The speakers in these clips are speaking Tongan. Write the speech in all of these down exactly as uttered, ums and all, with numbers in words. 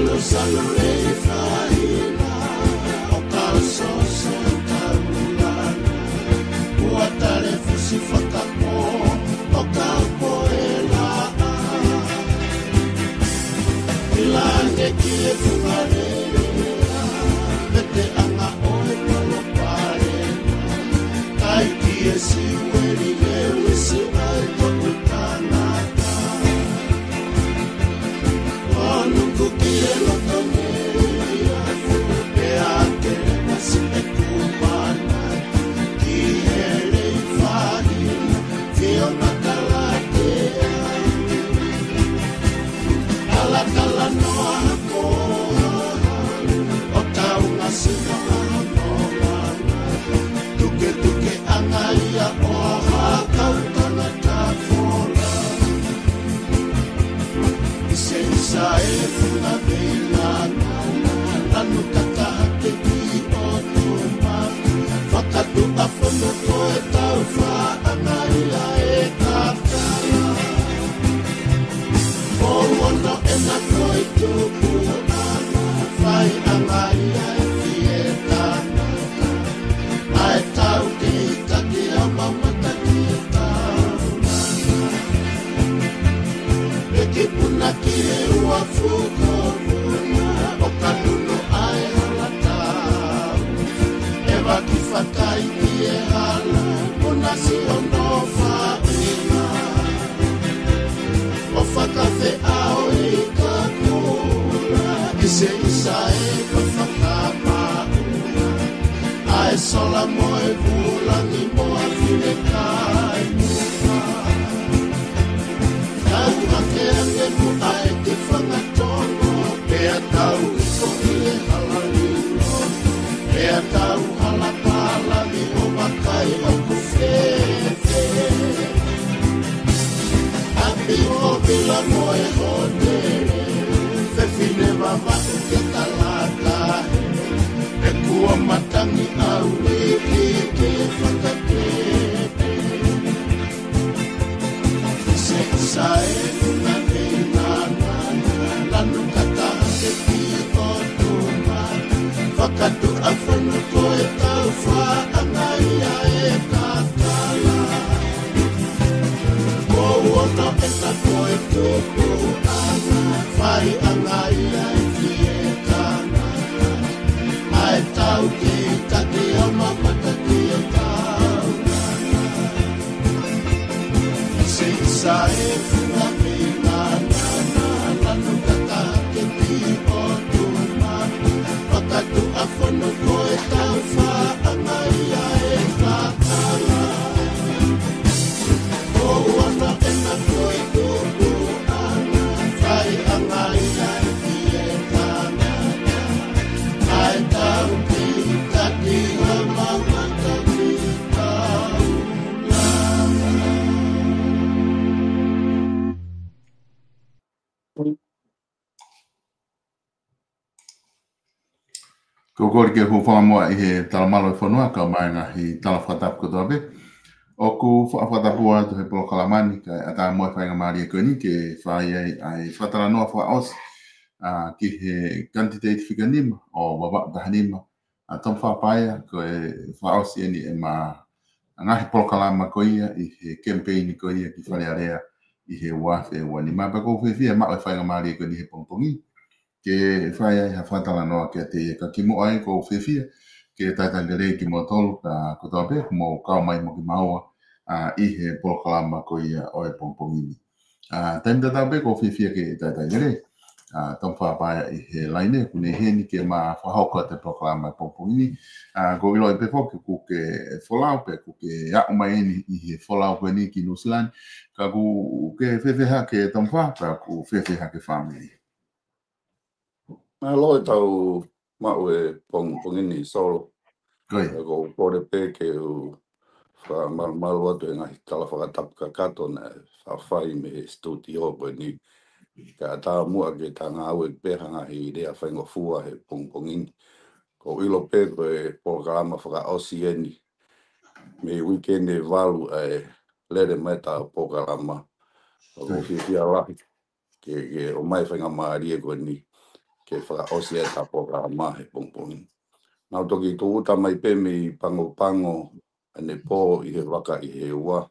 Salu lei fahina, ʻo kau soso taulana. Ua tale fusi fakapō, ʻo kau ko e laʻā. ʻI langi ki he funga lea, pete anga ʻo e palopalema. Kai ki e siueli e uisi ai ko e tangata. ʻO nuku ki he loto nei afu, pea ke masi e kupana ki he lei fahina, fio makalatea. Alakala noa hako, ʻo tau ngasi noa noa, tuke tuke anga ia ʻo ha kau tangata fola. Isa, Isa e funga meina, lanu kakaha ke ki o tuma. Fakatuʻa fono ko e tau faʻanga ia e kakala. Ko ono ena ko e tupu ʻana, fai anga ia e fie tangata. ʻA e tau kei taki a mamata ki e tau. Peki puna ki he ua fuko puna, ʻo ka nunu ʻa e hala tau. ʻE vaki fakai ki he hala, puna si ono faʻina. ʻO fakafeʻao i ka kula, ʻi se Isa e ka fakamaʻu. ʻA e sola mo e vula ni mo e fineʻeiki muʻa. Tau hake ange muʻa e ke fanga tono, pea tau hifo ʻi he hala lilo, pea tau hala pālangi ʻo vakai ʻoku fēfē. ʻApi ʻo vila mo e hōtele, fefine Vavaʻu ke kalata, ʻe kua matangi ʻauliki ke fakapepe. Seʻi sae funga meina nana, lanu kakaha ke ki o tuma. Fakatuʻa fono ko e tau faʻanga ia e kakala. Ko ono ʻe ka ko e tupu ʻana, fai anga ia e fie tangata. ʻA e tau kei taki a mamata ki e tau. Seʻi sae funga meina nana, lanu kakaha ke ki o tuma. Fakatuʻa fono ko e tau faʻanga ia e kakala. Ko ono ʻe ka ko e tupu ʻana, fai anga ia e fie tangata. ʻA e tau kei taki a mamata ki e tau. Ko e kole ke u hūfanga muʻa ʻi he talamalu ʻo e fonua, kae ʻumaʻā e ngaahi tala fakatapu kotoa pē. ʻOku faʻa fakatapu atu he polokalama ni, kae ʻatā muʻa e faingamālie ko eni ke fai ai ʻa e fakatalanoa fakaʻosi, ʻa, ki he kanititeiti fika nima ʻo Vavaʻu taha nima, ʻa Tom Fapaea, ko e fakaʻosi eni ʻema ngaahi polokalama ko ia ʻi he kemipeini ko ia ki Fale Alea ʻi he ua afe ua nima. Pea ʻoku ou fiefia maʻu e faingamālie ko eni he pongipongi ke fai ai ha fakatalanoa kiate ia. Ka kimuʻa ai ʻoku ou fiefia ke talitali lelei kimoutolu pea kotoa pē ʻoku mou kau mai mo kimaua, ʻa, ʻi he polokalama ko ia ʻo e pongipongi ni. ʻA, taimi tatau pē ʻoku ou fiefia ke talitali lelei ʻa Tom Fapaea ʻi he laine, ʻoku ne ʻi heni ke ma fakahoko atu e polokalama pongipongi ni. ʻA, ʻoku ou ʻiloʻi pē foki ʻoku ke folau pē, ʻoku ke aʻu mai eni ʻi he folau ko eni ki Nuʻusila ni. Ka ʻoku ke fēfē hake Tom Fa, pea ʻoku fēfē hake fāmili? Mālō e tau maʻu e pongipongi ni, Solo. Ko ia. Pea ʻoku ou kole pē ke u fakamalumalu atu he ngaahi tala fakatapu kakato naʻe fai mei he situtiō ko eni. Kae ʻatā muʻa ke ta ngāueʻaki pē ha ngaahi lea faingofua he pongipongi ni. ʻOku ou ʻilo pē ko e polokalama fakaʻosi eni mei he uike ni ʻe valu ʻa e lele mai ʻeta polokalama. ʻOku ou fiefia lahi ke, ke ʻomai e faingamālie ko eni ke fakaʻosi ʻetau polokalama he pongipongi. Naʻa ku toki tūʻuta mai pē mei Pagopago ʻanepō ʻi he vaka ʻi he ua.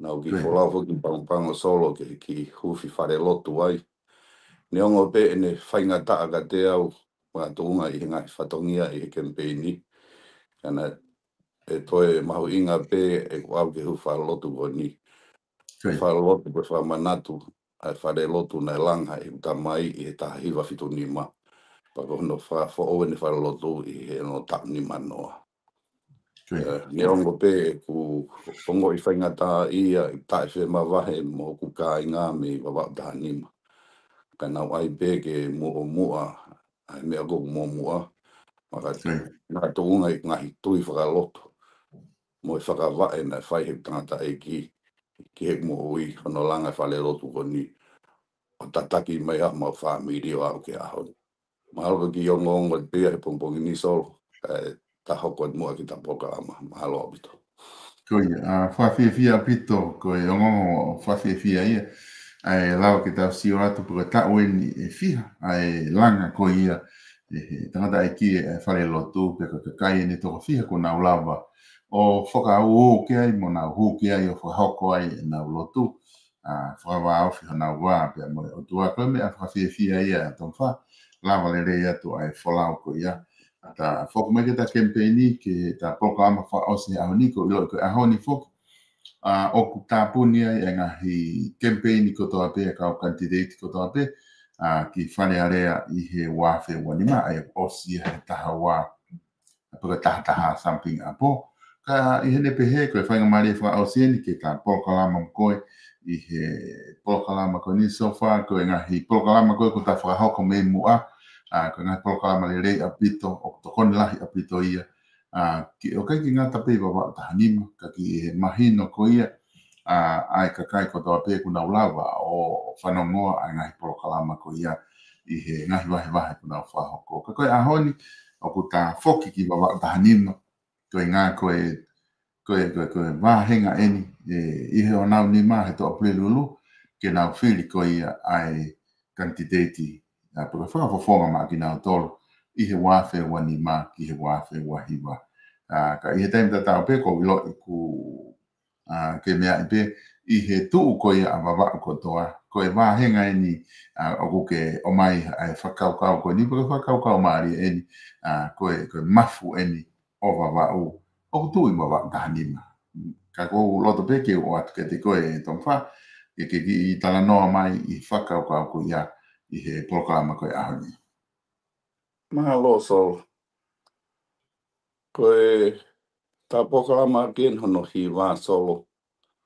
Naʻa ku kiʻi folau foki ki Pagopago Solo ke kiʻi huufi falelotu ai. Neongo pē ʻene faingataʻa kiate au, makatuʻunga ʻi he ngaahi fatongia ʻi he kemipeini, ka naʻe toe mahuʻinga pē ʻeku ʻalu ke huufi falelotu ko eni. Falelotu ko e fakamanatu ʻa e falelotu naʻe langa ʻe heʻeku tamai ʻi he taha hiva fitu nima. Pea ko hono fakafoʻou ʻene falelotu ʻi he ono taʻu nima noa. Neongo pē ʻeku ongoʻi faingataʻaʻia, ʻi taʻefemavahe mo hoku kāinga mei Vavaʻu taha nima, ka naʻa ku ʻai pē ke muʻomuʻa ʻa e meʻa ko ē ʻoku muʻomuʻa, makatuʻunga ʻi he ngaahi tui fakalotu mo e fakavaʻe naʻe fai ʻe he tangataʻeiki ki heʻeku moʻui, hono langa e falelotu ko eni ʻo tataki mai ʻa homau fāmili ʻo aʻu ki he ʻaho ni. Mahalo ko e kiʻi ongoongo pē ia he pongipongi ni Solo, kae ta hoko atu muʻa ki heʻeta polokalama. Mahalo ʻaupito. Ko ia, ʻa, fakafiefia ʻaupito, ko e ongoongo fakafiefia ia, ʻa e lava ke tau sio atu pe ko e taʻu eni ʻe fiha ʻa e langa ko ia ʻe he tangataʻeiki ʻa e falelotu, pe ko e kakai eni ʻe toko fiha kuo nau lava ʻo fakaʻuʻu ki ai mo nau hū ki ai ʻo fakahoko ai ʻenau lotu, ʻa, fakavāofi honau vā pea mo e ʻOtua. Ko e meʻa fakafiefia ia ʻa Tonga, lava lelei atu ʻa e folau ko ia. Ta foki mai ki heʻeta kemipeini, ki heʻeta polokalama fakaʻosi he ʻaho ni, ʻoku ou ʻiloʻi ko e ʻaho ni foki, ʻa, ʻoku tāpuni ai ʻa e ngaahi kemipeini kotoa pē ʻa e kau kanititeiti kotoa pē, ʻa, ki Fale Alea ʻi he ua afe ua nima, ʻa ia ʻosi ia he taha ua, pe ko e taha taha something ʻa pō. Ka ʻi heʻene pehē, ko e faingamālie fakaʻosi eni ke ta polokalama mo koe ʻi he polokalama ko eni. So far, ko e ngaahi polokalama ko ē kuo ta fakahoko mei muʻa, ʻa, ko e ngaahi polokalama lelei ʻaupito, ʻoku tokoni lahi ʻaupito ia, ʻa, ki, ʻo ʻikai ke ngata pē ʻi Vavaʻu taha nima, ka ki he mahino ko ia, ʻa, ʻa e kakai kotoa pē kuo nau lava ʻo fanongoa ʻa e ngaahi polokalama ko ia ʻi he ngaahi vahevahe kuo nau fakahoko. Ka ko e ʻaho ni, ʻoku ta foki ki Vavaʻu taha nima, ko e ngaahi, ko e, ko e, ko e, ko e vāhenga eni, ʻe, ʻi he ʻaho ni ʻa e Toʻapulelulu, ke nau fili ko ia ʻa e kanititeiti, ʻa, pe ko e fakafofonga maʻa kinautolu, ʻi he ua afe ua nima ki he ua afe ua hiva. ʻA, ka ʻi he taimi tatau pē ʻoku ou ʻiloʻi ʻoku, ʻa, ke meaʻi pē ʻi he tuʻu ko ia ʻa Vavaʻu kotoa, ko e vāhenga eni, ʻa, ʻoku ke ʻomai ʻa e fakakaukau ko eni, pe ko e fakakaukau mālie eni, ʻa, ko e, ko e mafu eni ʻo Vavaʻu, ʻoku tuʻu ʻi Vavaʻu taha nima. Ka ʻoku ou loto pē ke u ʻoatu kiate koe Tonga, ke ke kiʻi talanoa mai ʻi he fakakaukau ko ia ʻi he polokalama ko e ʻaho ni. Mahalo Solo. Ko ʻeta polokalama ʻeni hono hiva Solo.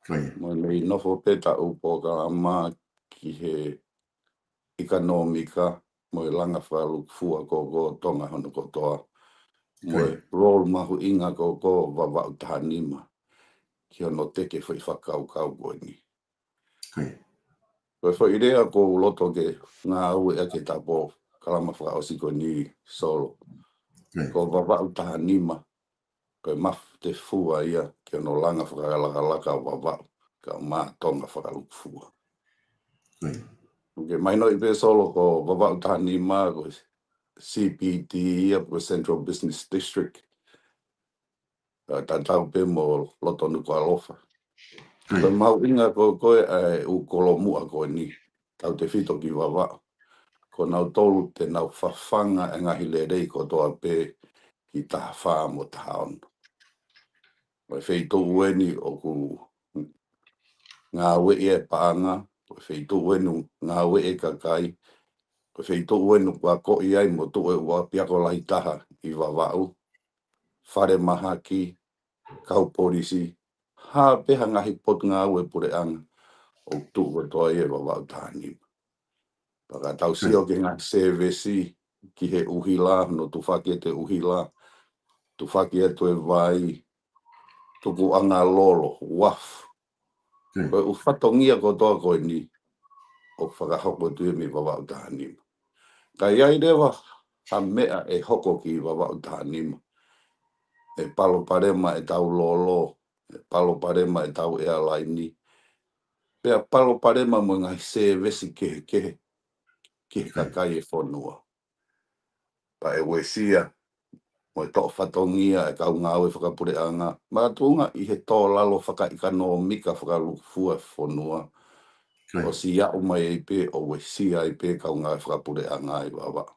Ko ia. Mo e mei nofo pē ʻetau polokalama ki he ʻekonōmika mo e langa fakalūkufua ko ē ʻo Tonga hono kotoa. Mo e role mahuʻinga ko ē ʻo Vavaʻu taha nima ki hono teke foʻi fakakaukau ko eni. Ko e foʻi lea ʻoku ou loto ke ngāueʻaki ʻi heʻeta polokalama fakaʻosi ko eni Solo. Ko Vavaʻu taha nima, ko e mafu tefua ia ki hono langa fakalakalaka ʻo Vavaʻu, kae ʻumaʻā Tonga fakalūkufua. ʻOku ke mahinoʻi pē Solo ko Vavaʻu taha nima ko e C B D ia, ko e Central Business District. ʻA, tatau pē mo loto Nukuʻalofa. Ko e mahuʻinga ko ē ʻa e ʻū kolomuʻa ko eni, tautefito ki Vavaʻu, ko nautolu te nau fafanga e ngaahi lelei kotoa pē ki taha fā mo taha ono. Ko e feituʻu eni ʻoku ngāueʻi e paʻanga, ko e feituʻu eni ʻoku ngāueʻi e kakai, ko e feituʻu eni ʻoku akoʻi ai mo tuʻu e ʻū ʻapiako lahi taha ʻi Vavaʻu, falemahaki, kau polisi, ha pē ha ngaahi potungāue puleʻanga, ʻoku tuʻu kotoa ia ʻi Vavaʻu taha nima. Pea ka tau sio ki he ngaahi sēvesi ki he ʻuhila, hono tufaki atu e ʻuhila, tufaki atu e vai, tukuʻanga lolo, wharf. Ko e ʻū fatongia kotoa ko eni ʻoku fakahoko atu ia mei Vavaʻu taha nima. Ka ʻi ai leva ha meʻa ʻe hoko ki Vavaʻu taha nima, ʻe palopalema ʻetau lolo, ʻe palopalema ʻetau ʻealaini, pea palopalema mo e ngaahi sēvesi kehekehe ki he kakai e fonua. pea ʻe uesia mo e toʻo fatongia e kau ngāue fakapuleʻanga, makatuʻunga ʻi he tō lalo fakaʻekonōmika fakalūkufua e fonua, ʻosi aʻu mai ai pē ʻo uesia ai pē kau ngāue fakapuleʻanga ʻi Vavaʻu.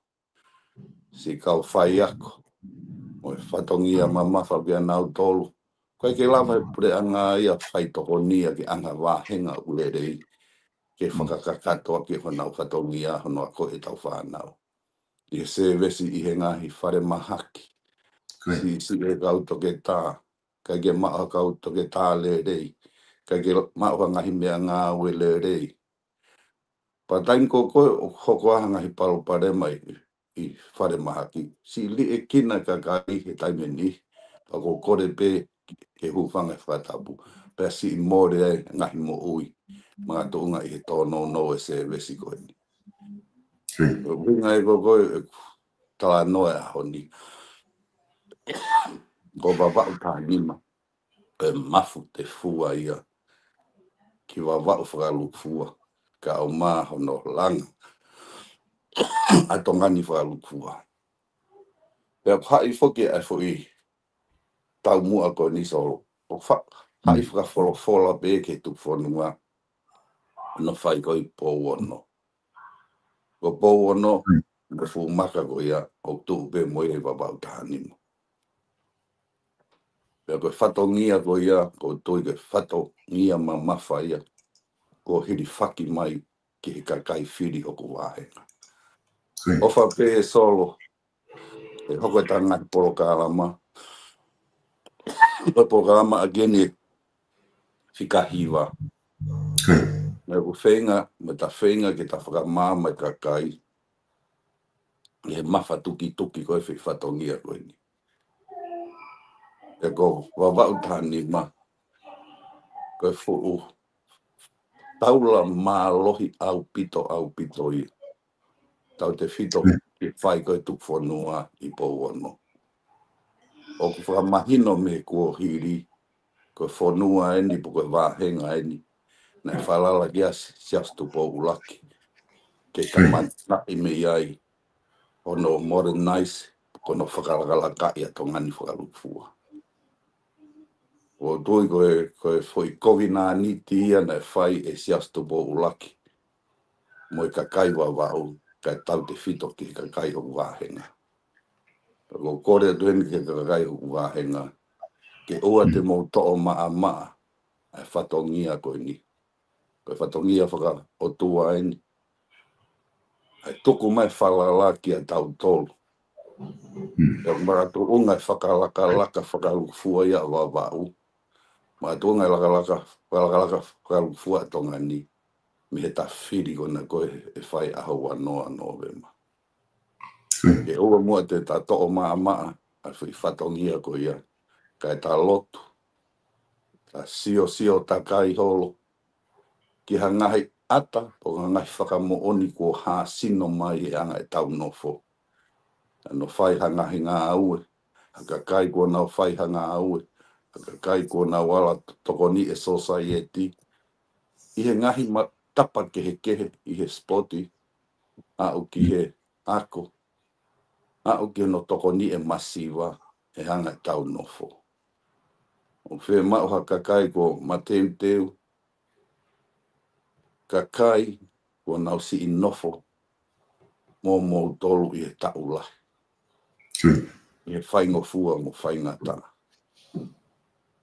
Siʻi kau faiako mo e fatongia mamafa kia nautolu, ʻikai ke lava e puleʻanga ia ʻo fai tokonia ki he anga e vāhenga ʻoku lelei, ke fakakakato ʻaki honau fatongia, hono ako ʻetau fānau ʻi he sēvesi ʻi he ngaahi falemahaki. Siʻisiʻi e kau toketā, ʻikai ke maʻu ha kau toketā lelei, ʻikai ke maʻu ha ngaahi meʻangāue lelei. Pea taimi ko ē ʻoku hoko ai ha ngaahi palopalema ʻi, ʻi falemahaki, siʻi liʻekina e kakai he taimi ni, pea ʻoku kole pē ke hūfanga he fakatapu, pea siʻi mole ai e ngaahi moʻui, makatuʻunga ʻi he tōnounou e sēvesi ko eni. Ko e ʻuhinga ia ko ē ʻeku talanoa he ʻaho ni, ko Vavaʻu taha nima, ko e mafu tefua ia ki Vavaʻu fakalūkufua, kae ʻumaʻā hono langa ʻa Tonga ni fakalūkufua. Pea ʻoku haʻi foki ʻa e foʻi taumuʻa ko eni, Solo, ʻoku fa-, haʻi fakafolofola pē ki he tuku fonua, hono fai ko ē ʻi Pouono. Ko Pouono, mo e fuʻu maka ko ia ʻoku tuʻu pē mo ia ʻi Vavaʻu taha nima. Pea ko e fatongia ko ia, ʻoku ou tui ko e fatongia mamafa ia, kuo hilifaki mai ki he kakai fili hoku vāhenga. ʻOfa pē, Solo, ʻe hoko ʻetau ngaahi polokalama. Ko e polokalama ʻaki eni ʻe fika hiva. Naʻa ku feinga, mo ta feinga ke ta fakamaama e kakai ʻi he mafatukituki ko ē foʻi fatongia ko eni. He ko Vavaʻu taha nima, ko e fuʻu taula mālohi ʻaupito, ʻaupito ia, tautefito ki he fai ko ē tuku fonua ʻi Pouono. ʻOku fakamahino mei he kuohili, ko e fonua eni, pe ko e vāhenga eni naʻe falala ki ai Siaosi Tupou ʻUluaki ke kamata naʻi mei ai hono modernize, ko hono fakalakalakaʻi ʻa Tonga ni fakalūkufua. ʻOku ou tui ko e, ko e foʻi kovinānite ia naʻe fai ʻe Siaosi Tupou ʻUluaki mo e kakai Vavaʻu, kae tautefito ki he kakai hoku vāhenga. Pea ʻoku ou kole atu eni ki he kakai hoku vāhenga, ke ʻoua te mou toʻo maʻamaʻa ʻa e fatongia ko eni. Ko e fatongia fakaʻotua eni. ʻA e tuku mai e falala kia tautolu. Pea makatuʻunga e fakalakalaka fakalūkufua ia ʻa Vavaʻu, makatuʻunga e lakalaka, fakalakalaka fakalūkufua ʻa Tonga ni, mei he ta fili ko ena ko ē ʻe fai ʻaho ua noa Nōvema. Ke ʻoua muʻa te ta toʻo maʻamaʻa ʻa e foʻi fatongia ko ia, kae ta lotu, ta siosio takai holo ki ha ngaahi ʻata, pe ko ha ngaahi fakamoʻoni kuo hāsino mai he anga ʻetau nofo. Naʻa nau fai ha ngaahi ngāue, ha kakai kuo nau fai ha ngāue, ha kakai kuo nau ala to-, tokoniʻi e sōsaieti ʻi he ngaahi ma-, tapa kehekehe, ʻi he sipoti, aʻu ki he ako, aʻu ki hono tokoniʻi e masiva he anga ʻetau nofo. ʻOku fiemaʻu ha kakai kuo mateuteu, kakai kuo nau siʻi nofo mo moutolu ʻi he taʻu lahi, ʻi he faingofua mo faingataʻa.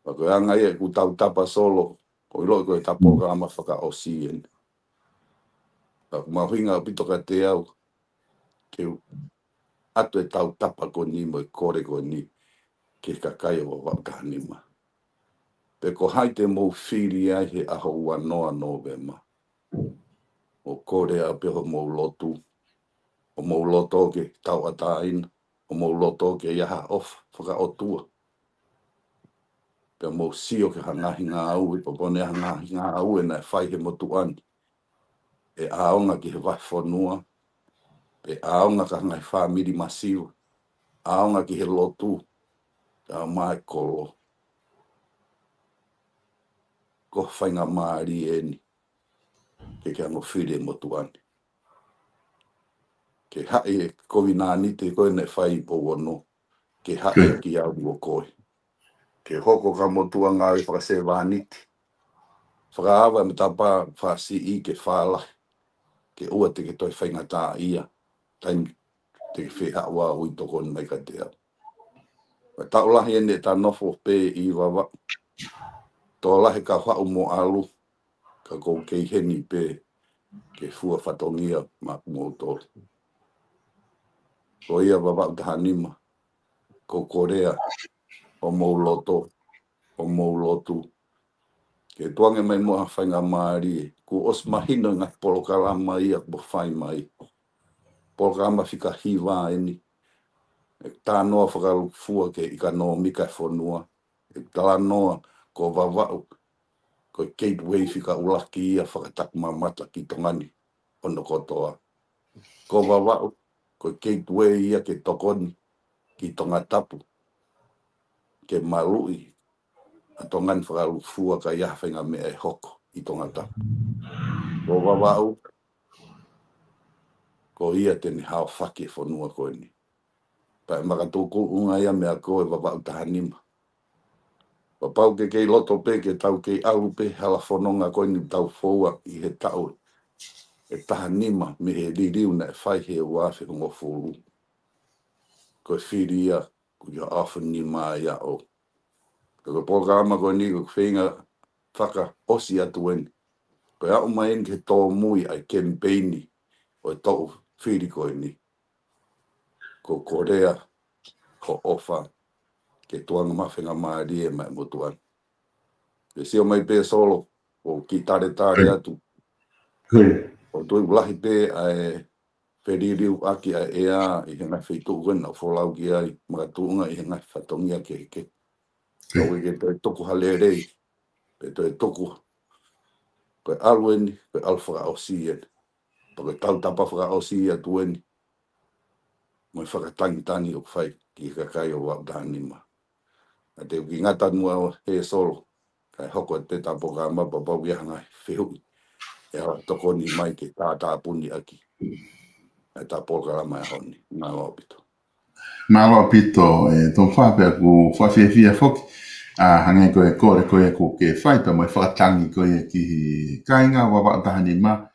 Pea ko e anga ia ʻeku tautapa, Solo, ʻoku ou ʻiloʻi ko e ta polokalama fakaʻosi eni. Pea ʻoku mahuʻinga ʻaupito kiate au ke u ʻatu e tautapa ko eni mo e kole ko eni ki he kakai ʻo Vavaʻu taha nima. Pe ko hai te mou fili ai he ʻaho ua noa Nōvema, ʻoku ou kole atu pē homou lotu, ʻo mou loto ke tauʻatāina, ʻo mou loto ke ʻi ai ha ʻofa fakaʻotua. Pea mou sio ki ha ngaahi ngāue, pe ko e ngaahi ngāue naʻe fai he motuʻa ni, ʻe ʻaonga ki he vahefonua, pe ʻaonga ki ha ngaahi fāmili masiva, ʻaonga ki he lotu, ʻaonga ki he kolo. Ko e faingamālie eni ke ke hanga ʻo fili e motuʻa ni. ke haʻi e kovinānite ko ē naʻe fai ʻi Pouono, ke haʻi ʻaki au mo koe. Ke hoko ka motuʻa ngāue fakasevāniti, fakaava e matapā fāsiʻi ke fālahi, ke ʻoua te ke toe faingataʻaʻia, taimi te ke fehaʻuhaʻu ʻi tokoni mai kiate au. Ko e taʻu lahi eni ʻeta nofo pē ʻi Vavaʻu. Tokolahi ka haʻu mo ʻalu, ka ʻoku ou kei heni pē ke fua fatongia maʻamoutolu. Ko ia Vavaʻu taha nima, ʻoku ou kolea homou loto, homou lotu, ke tuku ange mai mo ha faingamālie, kuo ʻosi mahino e ngaahi polokalama ia kuo fai mai. Polokalama fika hiva eni, ʻe talanoa fakalūkufua ki he ʻekonōmika e fonua, ʻe talanoa ko Vavaʻu, ko e gateway fika ʻuluaki ia fakatakimamata ki Tonga ni hono kotoa. Ko Vavaʻu, ko e gateway ia ke tokoni ki Tongatapu, ke maluʻi ʻa Tonga ni fakalūkufua ka ʻi ai ha faʻahinga meʻa ʻe hoko ʻi Tongatapu. Ko Vavaʻu, ko ia te ne haofaki e fonua ko eni. Pea ʻe makatuʻunga ia meia koe Vavaʻu taha nima. Kapau ʻoku ke kei loto pē ke tau kei ʻalu pē he hala fononga ko eni ʻoku tau foua ʻi he taʻu ʻe taha nima mei he liliu naʻe fai he ua afe hongofulu. Ko e fili ia, ko ia afe nima ia ʻo. Ka ko e polokalama ko eni ʻoku ou feinga fakaʻosi atu eni. Ko e aʻu mai eni ki he tōmui ʻa e kemipeini ʻo e toʻu fili ko eni. ʻOku ou kolea hoʻo ʻofa ke tuku ange mai ha faingamālie maʻa e motuʻa ni. Ke sio mai pē Solo, ʻoku ou kiʻi taletale atu. ʻOku ou tui ʻoku lahi pē ʻa e feliliuaki ʻa e ʻea ʻi he ngaahi feituʻu ko ena ʻoku folau ki ai, makatuʻunga ʻi he ngaahi fatongia kehekehe. ʻOku ʻikai ke toe tuku ha lelei, pe toe tuku. Ko e ʻalu eni, ko e ʻalu fakaʻosi eni. Pea ko e tautapa fakaʻosi atu eni. Mo e fakatangitangi ʻoku fai ki he kakai ʻo Vavaʻu taha nima. Ka te u kiʻi ngata muʻa he Solo, kae hoko atu pē ʻeta polokalama, kapau ʻoku ʻi ai ha ngaahi fehuʻi ʻe ala tokoni mai ke tātāpuni ʻaki ʻeta polokalama he ʻaho ni. Mālō ʻaupito. Mālō ʻaupito, ē, Tomifā, pea ʻoku ou fakafiefia foki, ʻa, hangē ko e kole ko ē ʻoku ke fai pea mo e fakatangi ko ē ki he kāinga ʻo Vavaʻu taha nima,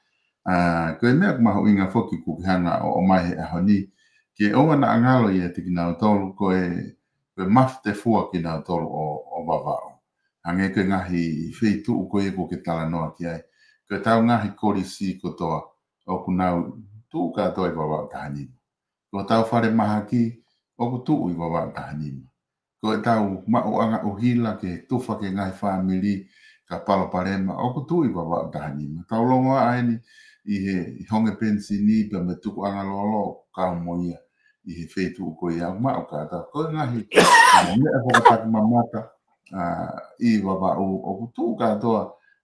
ʻa, ko e meʻa ʻoku mahuʻinga foki ʻoku ke hanga ʻo ʻomai he ʻaho ni, ke ʻoua naʻa ngalo ʻiate kinautolu ko e, ko e mafutefua kinautolu ʻo, ʻo Vavaʻu. Hangē ko e ngaahi feituʻu ko ē ʻoku ke talanoa ki ai. Ko ʻetau ngaahi kolisi kotoa ʻoku nau tuʻu kātoa ʻi Vavaʻu taha nima. Ko ʻetau falemahaki ʻoku tuʻu ʻi Vavaʻu taha nima. Ko ʻetau maʻuʻanga ʻuhila ke tufa ki he ngaahi fāmili ka palopalema ʻoku tuʻu ʻi Vavaʻu taha nima. Tau longoaʻa eni ʻi he, ʻi honge penisini pea mo e tukuʻanga lolo ʻoku kau mo ia ʻi he feituʻu ko ia ʻoku maʻu kātoa. Ko e ngaahi, ʻa, meʻa fakatakimamata, ʻa, ʻi Vavaʻu ʻoku tuʻu kātoa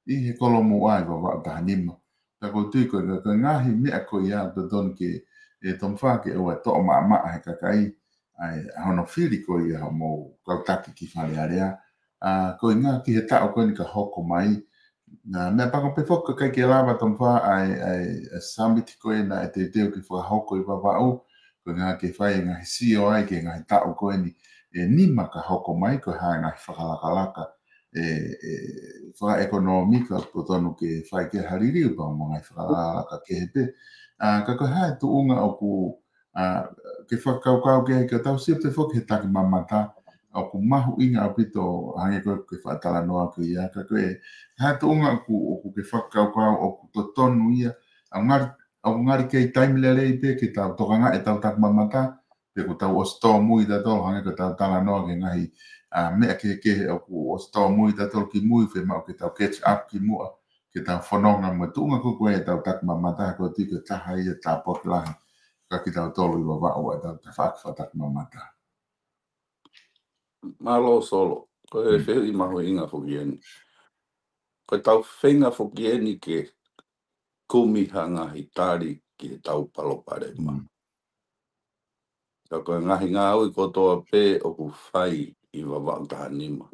ʻi he kolomuʻa ʻi Vavaʻu taha nima. Ka ʻoku ou tui ko e, ko e ngaahi meʻa ko ia ʻoku totonu ke, ē, Tomifā, ke ʻoua ʻe toʻo maʻamaʻa he kakai, ʻa e, ʻa hono fili ko ia hoʻomou kau taki ki Fale Alea. ʻA, ko e ngaahi ki he taʻu ko eni ka hoko mai. Naʻa, meʻapango pē foki ʻoku ʻikai ke lava, Tomifā, ʻa e, ʻa e, ʻa e summit ko ē naʻe teuteu ke fakahoko ʻi Vavaʻu, ko e ngaahi ke fai e ngaahi sio ai ki he ngaahi taʻu ko eni ʻe nima ka hoko mai, ko e hā e ngaahi fakalakalaka ʻe, ʻe, fakaʻekonōmika ʻoku totonu ke fai ki ai ha liliu pea mo e ngaahi fakalakalaka kehe pē. ʻA, ka ko e hā e tuʻunga ʻoku, ʻa, ke fakakaukau ki ai, ke tau sio pē foki he takimamata, ʻoku mahuʻinga ʻaupito hangē ko ē ʻoku ke faʻa talanoa ki ai, ka ko e hā e tuʻunga ʻoku, ʻoku ke fakakaukau ʻoku totonu ia, ʻa, ngali, ʻoku ngali kei taimi lelei pē ke tau tokangaʻi ʻetau takimamata, pe kuo tau ʻosi tōmui tautolu, hangē ko ʻetau talanoa ki he ngaahi, ʻa, meʻa kehekehe ʻoku ʻosi tōmui tautolu ki mui, fiemaʻu ke tau catch up ki muʻa, ke tau fononga mo e tuʻunga ko ē ʻetau takimamata, ko e tiki taha ia tāpuaki lahi kia kitautolu ʻi Vavaʻu ʻetau tafaʻaki fakatakimamata. Mālō Solo, ko e fehuʻi mahuʻinga foki eni. Ko ʻetau feinga foki eni ke kumi ha ngaahi tali ki heʻetau palopalema. Mm. Ka ko e ngaahi ngāue kotoa pē ʻoku fai ʻi Vavaʻu taha nima,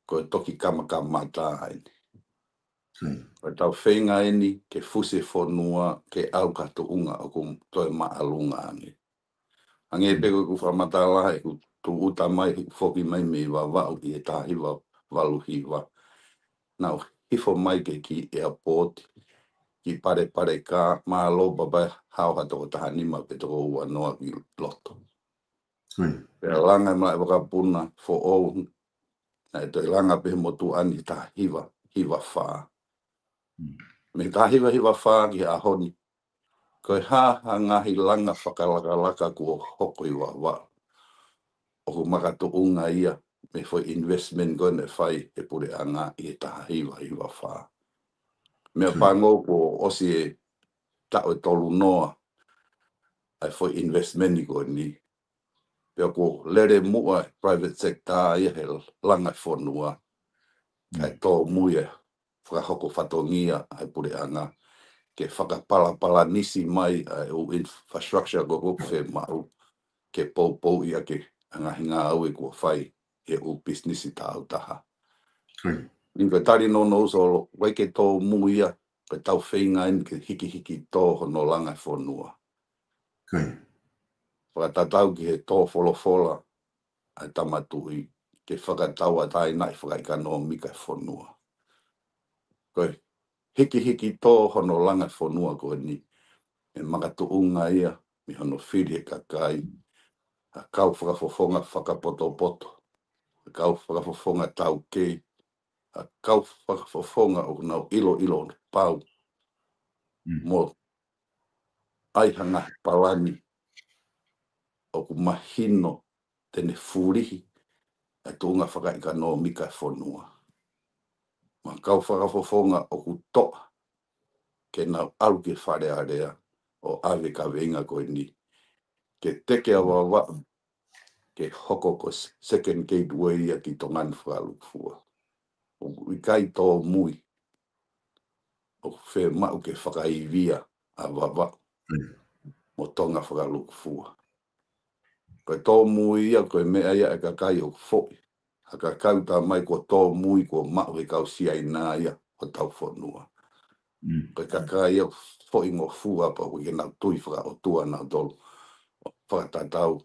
ko e toki kamakamata eni. Ko e tau feinga eni ke fusi e fonua ke ʻalu ki ha tuʻunga ʻoku toe māʻolunga ange. Hangē pē ko ʻeku fakamatala, ʻeku tūʻuta mai, ʻeku foki mai mei Vavaʻu ʻi he taha hiva valu hiva. Naʻa ku hifo mai ki he kiʻi airport, kiʻi palepale kā, mālō papa, hao ha toko taha nima pe toko ua noa ki loto. Pea langa e malaʻe vakapuna foʻou, naʻe toe langa pē he motuʻa ni he taha hiva, hiva fā. Mei he taha hiva, hiva fā ki he ʻaho ni, ko e hā ha ngaahi langa fakalakalaka kuo hoko ʻi Vavaʻu ʻoku makatuʻunga ia mei he foʻi investment ko ē naʻe fai ʻe he puleʻanga ʻi he taha hiva, hiva fā. Meʻapango kuo ʻosi e taʻu ʻe tolu noa ʻa e foʻi investment ko eni. Pea kuo lele muʻa e private sector ia he langa e fonua. Kae tōmui e fakahoko fatongia ʻa e puleʻanga ke fakapalapalanisi mai ʻa e ʻū infrastructure ko ē ʻoku fiemaʻu ke poupou ia ke ngaahi ngāue kuo fai he ʻū pisinisi tāutaha. Ni ko e tali nounou Solo, ʻoku ʻikai ke tōmui ia, ko e tau feinga eni ke hikihiki tō hono langa e fonua. Fakatatau ki he tō folofola ʻa e Tama Tuʻi ke fakatauʻatāinaʻi fakaʻekonōmika e fonua. Ko e hikihiki tō hono langa e fonua ko eni, ʻe makatuʻunga ia mei hono fili he kakai ha kau fakafofonga fakapotopoto, ha kau fakafofonga taukei, ha kau fakafofonga ʻoku nau ʻiloʻilo pau mo ʻai ha ngaahi palani ʻoku mahino te ne fulihi e tuʻunga fakaʻekonōmika e fonua. Mo ha kau fakafofonga ʻoku toʻa ke nau ʻalu ki Fale Alea ʻo ʻave e kaveinga ko eni ke teke ʻa Vavaʻu ke hoko ko e second gateway ia ki Tonga ni fakalukufua. ʻOku ʻikai tōmui, ʻoku fiemaʻu ke fakaivia ʻa Vavaʻu mo Tonga fakalukufua. Ko e tōmui ia, ko e meʻa ia e kakai ʻoku foʻi. Ha kakai ʻoku tā mai kuo tōmui kuo maʻu he kau Siaina ia hotau fonua. Ko e kakai ia ʻoku foʻi ngofua pea ʻoku ʻikai ke nau tui fakaʻotua nautolu. Fakatatau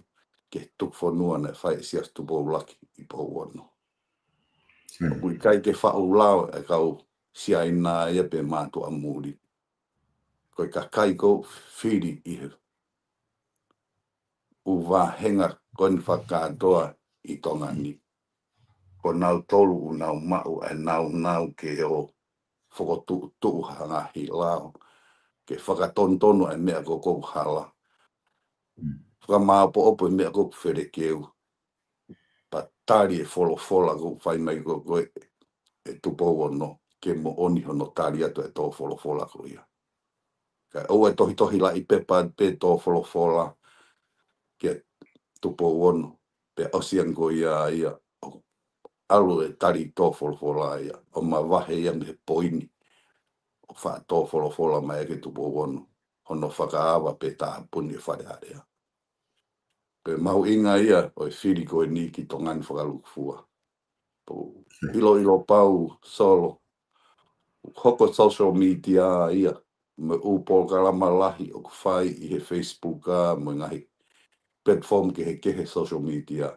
ki he tuku fonua naʻe fai ʻe Siaosi Tupou Laki ʻi Pouono. ʻOku ʻikai ke faʻu lao e kau Siaina ia pe mātuʻa muli. Ko e kakai ʻoku fili ʻi he ʻū vāhenga ko eni fakakātoa ʻi Tonga ni. Ko nautolu ʻoku nau maʻu e nāunau ke ō fokotuʻutuʻu ha ngaahi lao ke fakatonutonu e meʻa ko ē ʻoku hala. Fakamāʻopoʻopo e meʻa ko ē ʻoku felekeu. Pea tali e folofola ʻoku fai mai ko ē ʻe Tupou Ono ke moʻoni hono tali atu e tō folofola ko ia. Kae ʻoua ʻe tohitohi laʻi pepa pē tō folofola kia Tupou Ono, pea ʻosi ange ko ia ia ʻo ʻalu e tali tō folofola ia ʻo mavahe ia mei he poini ʻoku faʻa tō folofola mai ʻaki ʻe Tupou Ono hono fakaava pe tāpuni e Fale Alea. Ko e mahuʻinga ia ʻo e fili ko eni ki Tonga ni fakalukufua. Pea ʻiloʻilo pau Solo, hoko social media ia mo e ʻū polokalama lahi ʻoku fai ʻi he Facebook ʻa mo e ngaahi platform kehekehe social media.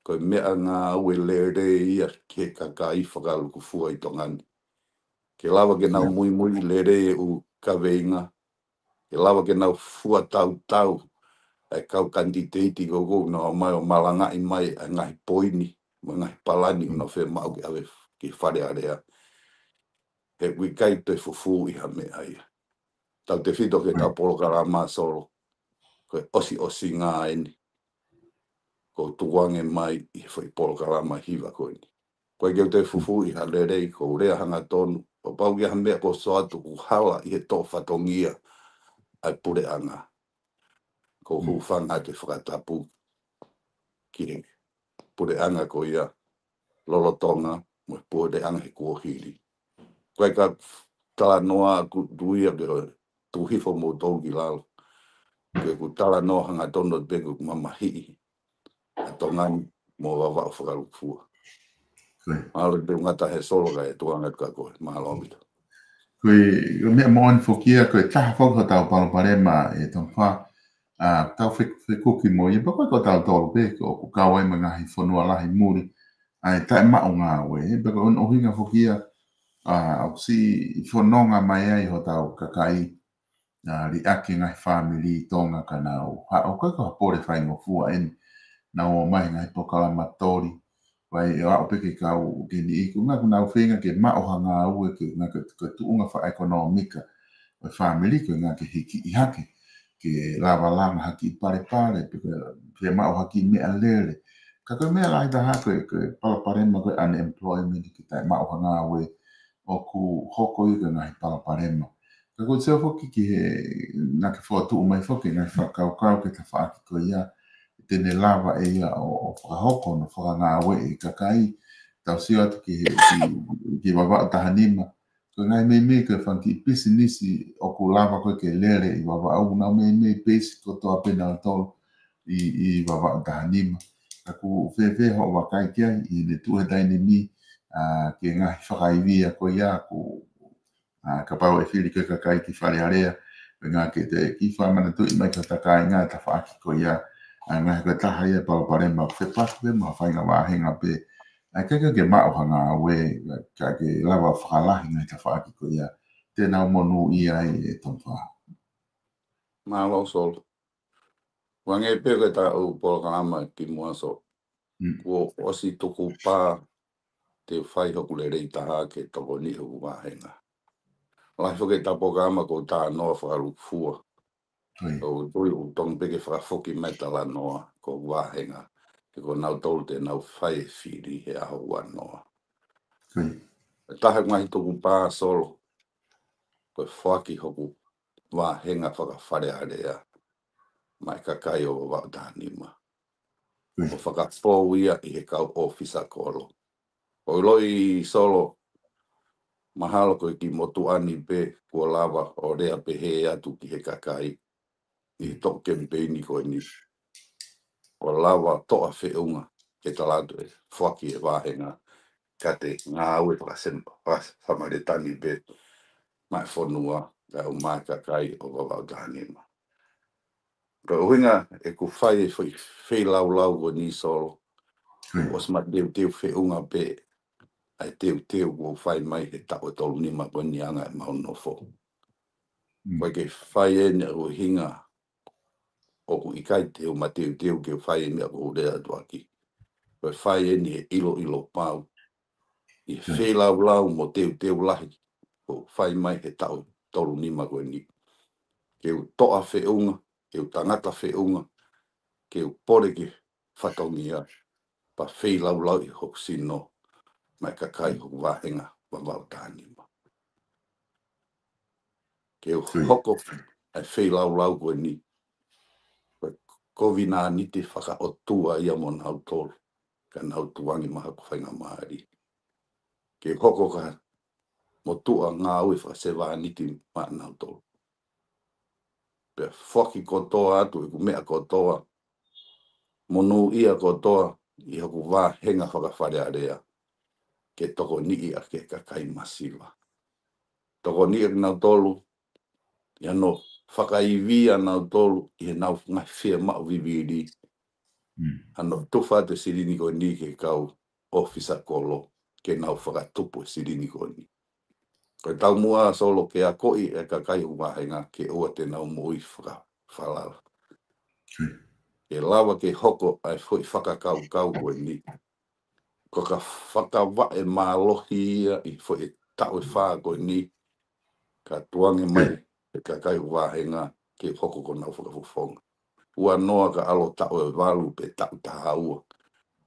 Ko e meʻangāue lelei ia ki he kakai fakalukufua ʻi Tonga ni. Ke lava ke nau muimui lelei e ʻū kaveinga, ke lava ke nau fua tautau e kau kanititeiti ko ē ʻoku nau ō mai ʻo malangaʻi mai e ngaahi poini mo e ngaahi palani ʻoku nau fiemaʻu ke ʻave ki Fale Alea. He ʻoku ʻikai toe fufū ʻi ha meʻa ia. Tautefito ki he tau polokalama Solo, ko e ʻosiʻosinga eni ʻoku ou tukuange mai ʻi he foʻi polokalama hiva ko eni. ʻOku ʻikai ke u toe fufū ʻi ha lelei, ʻoku ou lea hangatonu, ʻo pau ki ha meʻa ʻoku sio atu ʻoku hala ʻi he tō fatongia ʻa e puleʻanga. ʻOku ou hūfanga atu e fakatapu ki he puleʻanga ko ia lolotonga mo e puleʻanga he kuohili. ʻOku ʻikai ke u talanoa ʻaku tuia ke tuʻu hifo moutolu ki lalo. Ke u talanoa hangatonu pē ʻoku mamahiʻi ʻa Tonga ni mo Vavaʻu fakalukufua. Mālō e ngata he Solo kae tuanga ka koe. Mālō ʻaupito. Ko e meʻa moʻoni foki ia, ko e taha foki hotau palopalema ʻe Tonga, ʻa, tau fekuki mo ia, pea ko e ko tautolu pē, ko ʻoku kau ai mo e ngaahi fonua lahi muli, ʻa e taʻemaʻu ngāue, pea ko hono ʻuhinga foki ia, ʻa, ʻoku siʻi fononga mai ai hotau kakai, ʻa, liʻaki e ngaahi fāmili ʻi Tonga ka nau, ha, ʻoku ʻikai ko ha pole faingofua eni, nau ō mai he ngaahi polokalama toli, vai ʻe aʻu pē ke kau ke ni iku, ngā ku nau feinga ke maʻu ha ngāue ke ngā ke, ke tuʻunga fakaʻekonōmika ʻo e fāmili ko e ngā ke hiki ʻi hake, ke lava langa ha kiʻi palepale, pe ke, ke maʻu ha kiʻi meʻalele. Ka ko e meʻa lahi taha ko e, ko e palopalema ko e unemployment, ke taʻemaʻu ha ngāue, ʻoku hoko ia ko e ngaahi palopalema. Ka ko e sio foki ki he, naʻa ke fokotuʻu mai foki e ngaahi fakakaukau ki he tafaʻaki ko ia, te ne lava ʻe ia ʻo, ʻo fakahoko hono fakangāueʻi e kakai, tau sio atu ki he, ki, ki Vavaʻu taha nima. Ko e ngaahi meimei ko e fanga kiʻi pisinisi ʻoku lava ko ē ke lele ʻi Vavaʻu, nau meimei peisi kotoa pē nautolu ʻi, ʻi Vavaʻu taha nima. Ka ʻoku fēfē hoʻo vakai ki ai, ʻi heʻene tuʻu he taimi ni, ʻa, ki he ngaahi fakaivia ko ia, ʻoku, ʻa, kapau ʻe fili ko ē kakai ki Fale Alea, pe ngā ke te kiʻi fakamanatuʻi mai ki hota kāinga e tafaʻaki ko ia, ʻa, ngaahi ko e taha ia e palopalema ʻoku fepaki pē mo ha faʻahinga vāhenga pē, ʻa, ke, ke, ke maʻu ha ngāue, ka ke lava fakalahi ngaahi tafaʻaki ko ia, te nau monūʻia ai ʻe Tonga. Mālō Solo. Hangē pē ko e taʻu polokalama kimuʻa Solo. Mm. Kuo ʻosi tukupā te u fai hoku lelei taha ke tokoniʻi hoku vāhenga. Lahi foki e taʻu polokalama ko u talanoa fakalūkufua. Ko ia. ʻOku ou tui ʻoku totonu pē ke fakafoki mai e talanoa ko hoku vāhenga, he ko nautolu te nau fai e fili he ʻaho ua noa. Ko ia. Taha e ngaahi tukupā Solo, ko e foaki hoku vāhenga faka-Fale Alea maʻa e kakai ʻo Vavaʻu taha nima. Mm. ʻO fakafou ia ʻi he kau ʻōfisa kolo. ʻOku ou ʻiloʻi Solo, mahalo ko e kiʻi motuʻa ni pē kuo lava ʻo lea pehē atu ki he kakai ʻi he toʻu kemipeini ko eni. ʻO lava toʻa feʻunga ke tala atu ʻe foaki e vāhenga, ka te ngāue fakasem-, fakasamalitani pē maʻa e fonua, kae ʻumaʻā e kakai ʻo Vavaʻu taha nima. Ko e ʻuhinga ʻeku fai e foʻi feilaulau ko eni Solo. Ko ia. ʻOsi mateuteu feʻunga pē ʻa e teuteu kuo fai mai he taʻu ʻe tolu nima ko eni ʻa e anga ʻemau nofo. Mm. ʻOku ʻikai ke fai eni ʻa e ʻuhinga ʻoku ʻikai te u mateuteu ke u fai e meʻa ʻoku ou lea atu ʻaki. Ko e fai eni he ʻiloʻilo pau ʻi he, mm, feilaulau mo teuteu lahi kuo fai mai he taʻu tolu nima ko eni. Ke u toʻa feʻunga, ke u tangata feʻunga, ke u pole ki he fatongia, pea feilaulau ʻi hoku sino maʻa e kakai hoku vāhenga Vavaʻu taha nima. Ke u, mm, hoko ʻa e feilaulau ko eni, ko e kovinānite fakaʻotua ia mo nautolu, ka nau tukuange maʻa hoku faingamālie. Ke u hoko ko ha motuʻa ngāue fakasevāniti maʻa nautolu. Pea foaki kotoa atu ʻeku meʻa kotoa, monūʻia kotoa ʻi hoku vāhenga faka-Fale Alea, ke tokoniʻi ʻaki e kakai masiva. Tokoniʻi ʻaki nautolu, ʻi hano fakaivia nautolu ʻi heʻenau ngaahi fiemaʻu vivili. Mm. Hano tufa atu e silini ko eni ki he kau ʻōfisa kolo, ke nau fakatupu e silini ko eni. Ko e taumuʻa Solo ke akoʻi e kakai hoku vāhenga ke ʻoua te nau moʻui fakafalala. Mm. Ke lava ke hoko ʻa e foʻi fakakaukau ko eni. Ko e ka fakavaʻe mālohi ia ʻi he foʻi taʻu ʻe fā ko eni, ka tukuange mai, mm, e kakai hoku vāhenga ke hoko ko honau fakafofonga. Ua noa ka ʻalu taʻu ʻe valu pe taʻu taha ua.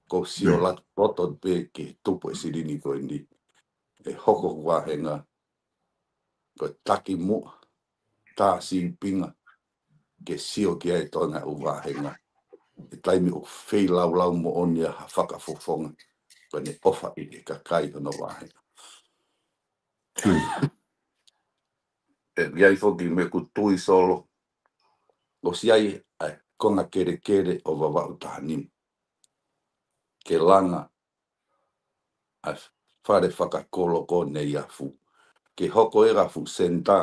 Ko e sio, mm, lato loto pē ki he tupu e silini ko eni. ʻE hoko hoku vāhenga ko e takimuʻa, tā sīpinga, ke sio ki ai e toenga ʻo e vāhenga. ʻI he taimi ʻoku feilaulau moʻoni ai ha fakafofonga, ko ʻene ʻofa ʻi he kakai hono vāhenga. Tui. ʻE, ʻi ai foki mo ʻeku tui Solo, ʻosi ʻi ai ʻa e konga kelekele ʻo Vavaʻu taha nima ke langa ʻa e fale fakakolo ko Neiafu, ke hoko e ka fuʻu senitā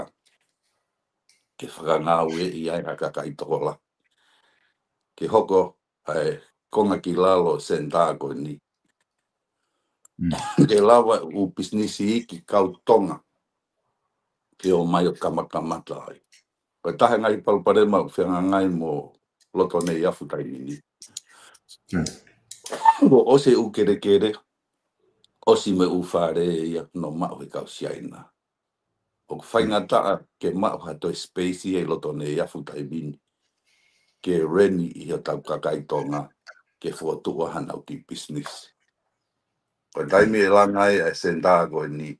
ke fakangāueʻi ai ha kakai tokolahi. Ke hoko ai konga ki lalo senitā ko eni. Ke lava ʻū pisinisi iiki kau Tonga ke ō mai ʻo kamakamata ai. Ko e taha e ngaahi palopalema ʻoku fehangahangai mo loto Neiafu taimi ni. Kuo ʻosi e ʻū kelekele, ʻosi mo e ʻū fale ia ʻoku nau maʻu he kau Siaina. ʻOku faingataʻa ke maʻu ha toe space ia ʻi loto Neiafu taimi ni ke rent ʻi hotau kakai Tonga ke fokotuʻu ai hanau kiʻi pisinisi. Ko e taimi ʻe langa ai e senitā ko eni,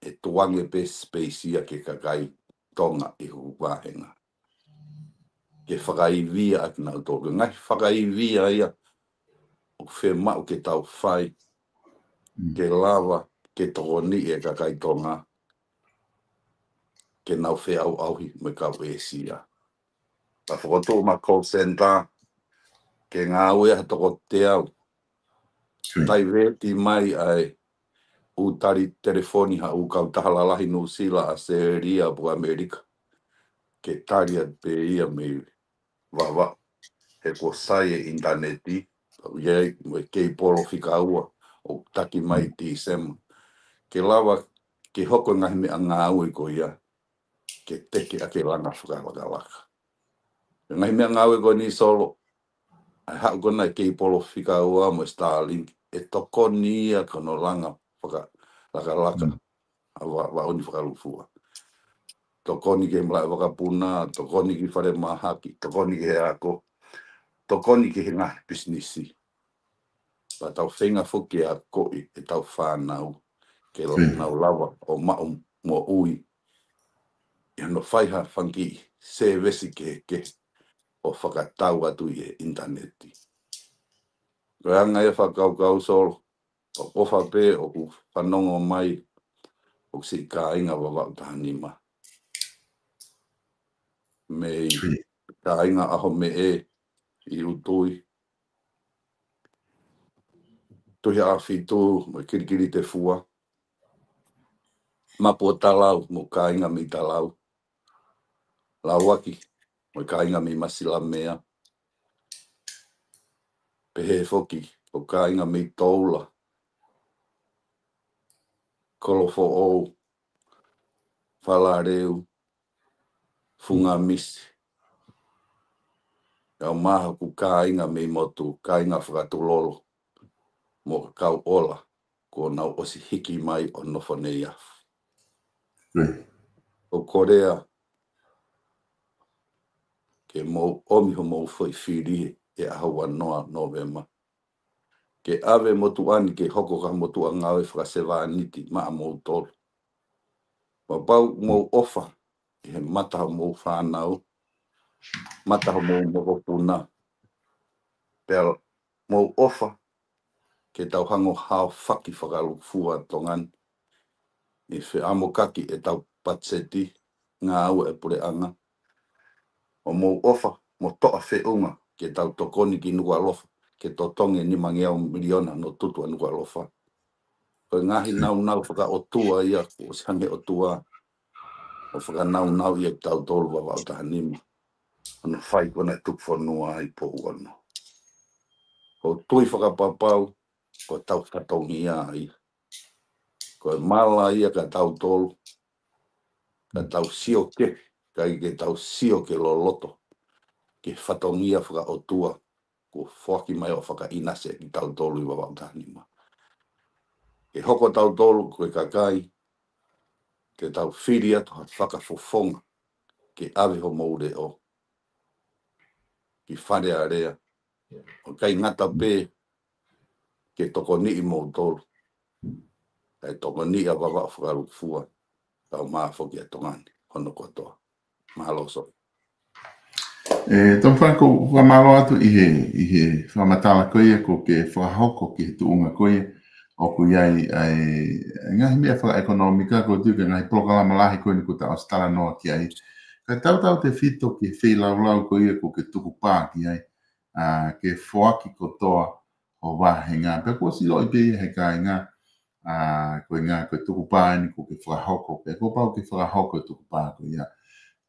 ʻe tukuange pē space ia ki he kakai Tonga ʻi hoku vāhenga ke fakaivia ʻaki kinautolu. Ko e ngaahi fakaivia ia ʻoku fiemaʻu ke tau fai ke lava ke tokoniʻi e kakai Tonga ke nau feʻauʻauhi mo e kau ʻĒsia. Ka fokotuʻu mai call center ke ngāue ha toko teau. Taiveti mai ai ʻū tali telefoni ha ʻū kautaha lalahi Nuʻusila, ʻAositelēlia, pea mo ʻAmelika. Ke tali atu pē ia mei Vavaʻu. He kuo sai e ʻinitaneti, ʻoku ʻi ai mo e keipolo fika ua ʻoku taki mai Tīsema. Ke lava ke hoko e ngaahi meʻangāue ko ia ke teke ʻaki e langa fakalakalaka. Ngaahi meʻangāue ko eni Solo, ʻa e haʻu ko ena e keipolo fika ua mo e Starlink, ʻe tokoni ia ki hono langa fakalakalaka ʻa Va-, Vaʻoni Fakalūkufua. Tokoni ki he malaʻe vakapuna, tokoni ki he falemahaki, tokoni ki he ako, tokoni ki he ngaahi pisinisi. Pea tau feinga foki ke akoʻi ʻetau fānau ke nau lava ʻo maʻu moʻui ʻi hono fai ha fanga kiʻi sēvesi kehekehe ʻo fakatau atu ʻi he ʻinitaneti. Ko e anga ia e fakakaukau Solo, ʻoku ʻofa pē ʻoku fanongo mai ʻoku siʻi kāinga Vavaʻu taha nima. Mei kāinga ʻAhomeʻe, ʻi ʻUtui, Tuhiʻāfitu, mo e Kilikilitefua, Mapuʻotalau, mo e kāinga mei Talau, Lauaki, mo e kāinga mei Masilamea, pehē foki ʻa e kāinga mei Toula, Kolofoʻou, Falaleu, Fungamisi. ʻA e maha ʻoku kāinga mei motu, kāinga Fakatulolo, mo e kau ola kuo nau ʻosi hiki mai ʻo nofo Neiafu. ʻOku ou kole ke mou ʻomi homou foʻi fili he ʻaho ua noa Nōvema ke ʻave e motuʻa ni ke hoko ko ha motuʻa ngāue fakasevāniti maʻamoutolu. Pea pau mou ʻofa ʻi he mata homou fānau, mata homou mokopuna. Pea mou ʻofa ke tau hanga ʻo haofaki fakalūkufua Tonga ni ʻi he feʻamokaki ʻetau patiseti ngāue ʻa e puleʻanga. ʻO mou ʻofa mo toʻa feʻunga ke tau tokoni ki Nukuʻalofa ke totongi e nimangeau miliona hono tutu ʻa Nukuʻalofa. Ko e ngaahi naunau fakaʻotua ia kuo ʻosi hanga ʻe he ʻOtua ʻo fakanaunau ia kiate kitautolu Vavaʻu taha nima ʻo na fai ko ena e tuku fonua ʻi Pouono. ʻOku ou tui fakapapau ko hotau fatongia ia. Ko e mala ia kiate kitautolu, ka tau sio kehe, ʻikai ke tau sio ke loloto ki he fatongia fakaʻotua kuo foaki mai ʻo fakaʻinasi kiate kitautolu ʻi Vavaʻu taha nima. Ke hoko kitautolu ko e kakai ke tau fili atu ha fakafofonga ke ʻave homou leʻo ki Fale Alea, ʻo ʻikai ngata pē ke tokoniʻi moutolu, kae tokoniʻi ʻa Vavaʻu Fakalūkufua, kae ʻumaʻā foki ʻa Tonga ni hono kotoa. Mālō Solo. ʻE, Tongifika, ʻoku ou fakamālō atu ʻi he, ʻi he fakamatala ko ia kuo ke fakahoko ki he tuʻunga ko ia ʻoku ʻi ai ʻa e, ʻa e ngaahi meʻa fakaʻekonōmika, ʻoku ou tui ko e ngaahi polokalama lahi ko eni kuo ta ʻosi talanoa ki ai. Ka tautautefito ki he feilaulau ko ia kuo ke tukupā ki ai, ʻa, ke foaki kotoa ho vāhenga. Pea kuo ʻosi ʻiloʻi pē ia ʻe he kāinga, ʻA, ko e ngaahi, ko e tukupā eni kuo ke fakahoko, pea kuo pau ke fakahoko e tukupā ko ia.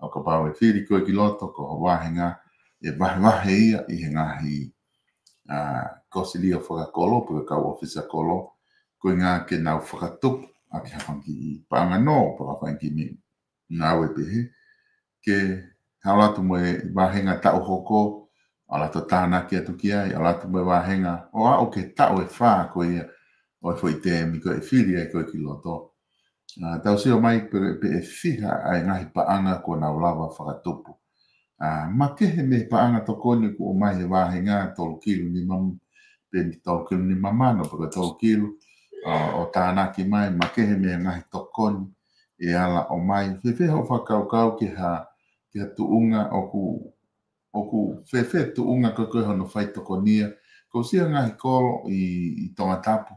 ʻO kapau ʻe fili koe ki loto, ko ho vāhenga ʻe vahevahe ia ʻi he ngaahi, ʻa, kosipeli fakakolo, pe ko e kau ʻōfisa kolo, ko e ngaahi ke nau fakatupu ʻaki ha fanga kiʻi paʻanga nō, pe ko ha fanga kiʻi meʻa. Naʻe pehē, ke ʻalu atu mo e vāhenga taʻu hoko, ʻalu atu ʻo tānaki atu ki ai, ʻalu atu mo e vāhenga, ʻo aʻu ki he taʻu ʻe fā ko ia, ʻo e foʻi tēmi ko ē ʻe fili ai koe ki loto. ʻA, tau sio mai pe, pe ʻe fiha ʻa e ngaahi paʻanga kuo nau lava fakatupu. ʻA, makehe mei he paʻanga tokoni kuo ʻomai he vāhenga tolu kilu nima, pe ni tolu kilu nima mano, pe ko e tolu kilu, ʻa, ʻo tānaki mai, makehe mei he ngaahi tokoni ʻe ala ʻomai. Fēfē hoʻo fakakaukau ki ha, ki ha tuʻunga ʻoku, ʻoku fēfē tuʻunga ko ē ko ē hono fai tokonia. Ko e siʻi ngaahi kolo ʻi, ʻi Tongatapu.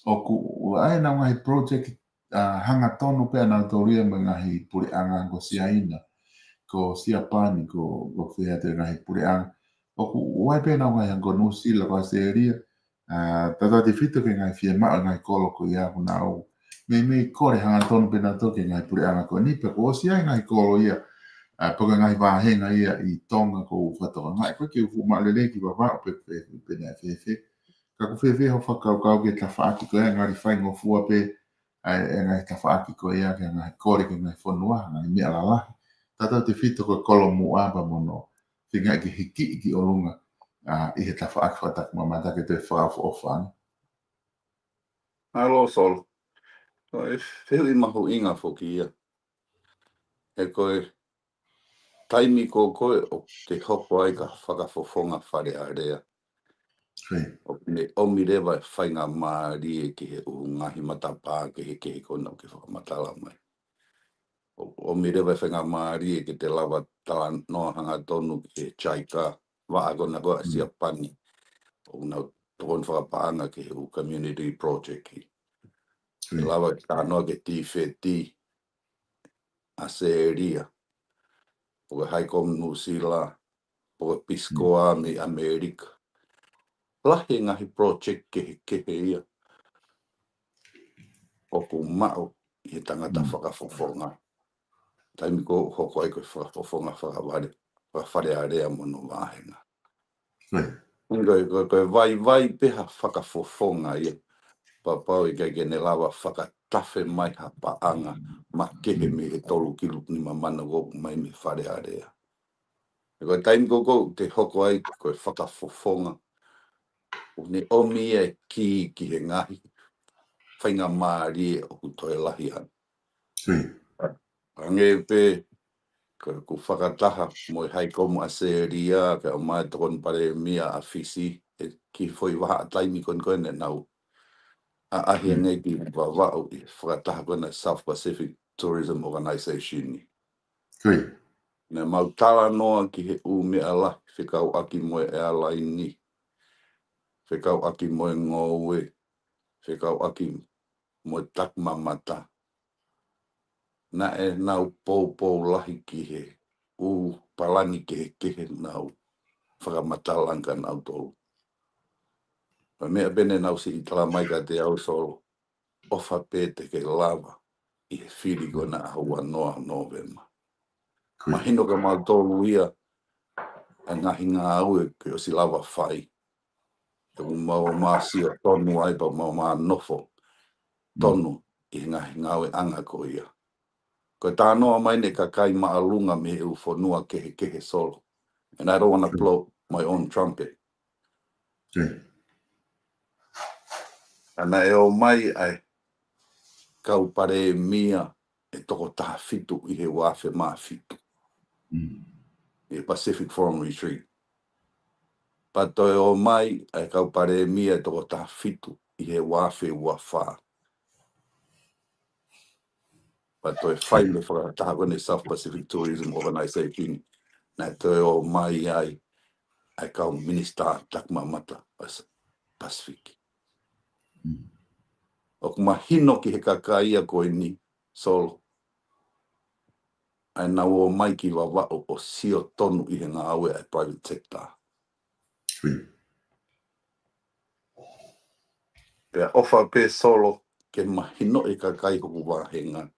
ʻOku ʻi ai ʻenau ngaahi project, ʻa, hangatonu pē ʻanautolu ia mo e ngaahi puleʻanga ko Siaina, ko Siapani, ko, ko fē atu e ngaahi puleʻanga. ʻOku ʻi ai pē ʻenau ngaahi hangē ko Nuʻusila, ko ʻAositelēlia, ʻa, tautautefito ki he ngaahi fiemaʻu e ngaahi kolo ko ia ʻoku nau meimei kole hangatonu pē nautolu ki he ngaahi puleʻanga ko eni, pea kuo ʻosi ʻi ai e ngaahi kolo ia, ʻa, pe ko e ngaahi vāhenga ia ʻi Tonga ʻoku ou fakatokangaʻi, ʻikai ke u fuʻu mālōlō lelei ki Vavaʻu pe, pe, pe naʻe fēfē. Ka ʻoku fēfē hoʻo fakakaukau ki he tafaʻaki ko ia, ngali faingofua pē ʻa e, e ngaahi tafaʻaki ko ia ki he ngaahi kole ki he ngaahi fonua, ngaahi meʻa lalahi. Tautautefito ko e kolo muʻa pea mo hono feinga ke hikiʻi ki ʻolunga, ʻa, ʻi he tafaʻaki fakatapu mamata ke toe fakaʻofoʻofa ange. Mālō Solo. Ko e fehuʻi mahuʻinga foki ia. He ko e taimi ko ē ʻoku te hoko ai ko e fakafofonga Fale Alea. Ko ia. ʻOku ne ʻomi leva e faingamālie ki he ʻū ngaahi matapā kehekehe ko ena ʻoku ke fakamatala mai. ʻOku ʻomi leva e faingamālie ke te lava talanoa hangatonu ki he JICA, vaʻa ko ena ko ē ʻa Siapani. ʻOku nau tokoni fakapaʻanga ki he ʻū community project. Ko ia. Lava talanoa ki he TFET, ʻAositelēlia, pe ko e High Com Nuʻusila, pe ko e Peace Corps mei ʻAmelika. Lahi e ngaahi project kehekehe ia ʻoku maʻu ʻe he tangata fakafofonga. Taimi ko ē ʻoku hoko ai ko e fakafofonga fakavale, faka-Fale Alea mo hono vāhenga. Ko ia. Ko e, ko e, ko e vaivai pē ha fakafofonga ia. Pea pau ʻikai ke ne lava fakatafe mai ha paʻanga makehe mei he tolu kilu nima mano ʻoku ʻomai mei Fale Alea. He ko e taimi ko ē ʻoku te hoko ai ko e fakafofonga, ʻoku ne ʻomi ia e kī ki he ngaahi faingamālie ʻoku toe lahi ange. Ko ia. Hangē pē ko ʻeku fakataha mo e High Com ʻAositelēlia, kae ʻumaʻā e Tokoni Palēmia ʻa Fisi, ʻi he kiʻi foʻi vahaʻa taimi ko eni ko ē naʻa nau ʻaʻahi ange ki Vavaʻu ʻi he fakataha ko ena South Pacific Tourism Organization. Ko ia. Naʻa mau talanoa ki he ʻū meʻa lahi fekauʻaki mo e airline, fekauʻaki mo e ngoue, fekauʻaki mo e takimamata. Naʻa nau poupou lahi ki he ʻū palani kehekehe naʻa nau fakamatala ange kia nautolu. Ko e meʻa pē naʻa nau siʻi tala mai kiate au, Solo, ʻofa pē te ke lava ʻi he fili ko ena ʻaho ua noa Nōvema. Ko ia. Mahino kia mautolu ia ʻa e ngaahi ngāue kuo ʻosi lava fai. He ʻoku mau ō mai ʻo sio tonu ai pea mau ō mai ʻo nofo tonu ʻi he ngaahi ngāueʻanga ko ia. Ko e talanoa mai ʻeni e kakai māʻolunga mei he ʻū fonua kehekehe, Solo. And I don't wanna blow my own trumpet. Ko ia. Naʻe ō mai ʻa e kau palēmia ʻe toko taha fitu ʻi he ua afe mā fitu. ʻI he Pacific Forum Retreat. Pea toe ō mai ʻa e kau palēmia ʻe toko taha fitu ʻi he ua afe ua fā. Pea toe fai mo e fakataha ko ena South Pacific Tourism Organization, naʻe toe ō mai ai ʻa e kau minisitā takimamata Pas-, Pacific. ʻOku mahino ki he kakai ia ko eni, Solo, ʻa ʻenau ō mai ki Vavaʻu ʻo sio tonu ʻi he ngāue ʻa e private sector. Pea ʻofa pē, Solo, ke mahinoʻi e kakai hoku vāhenga.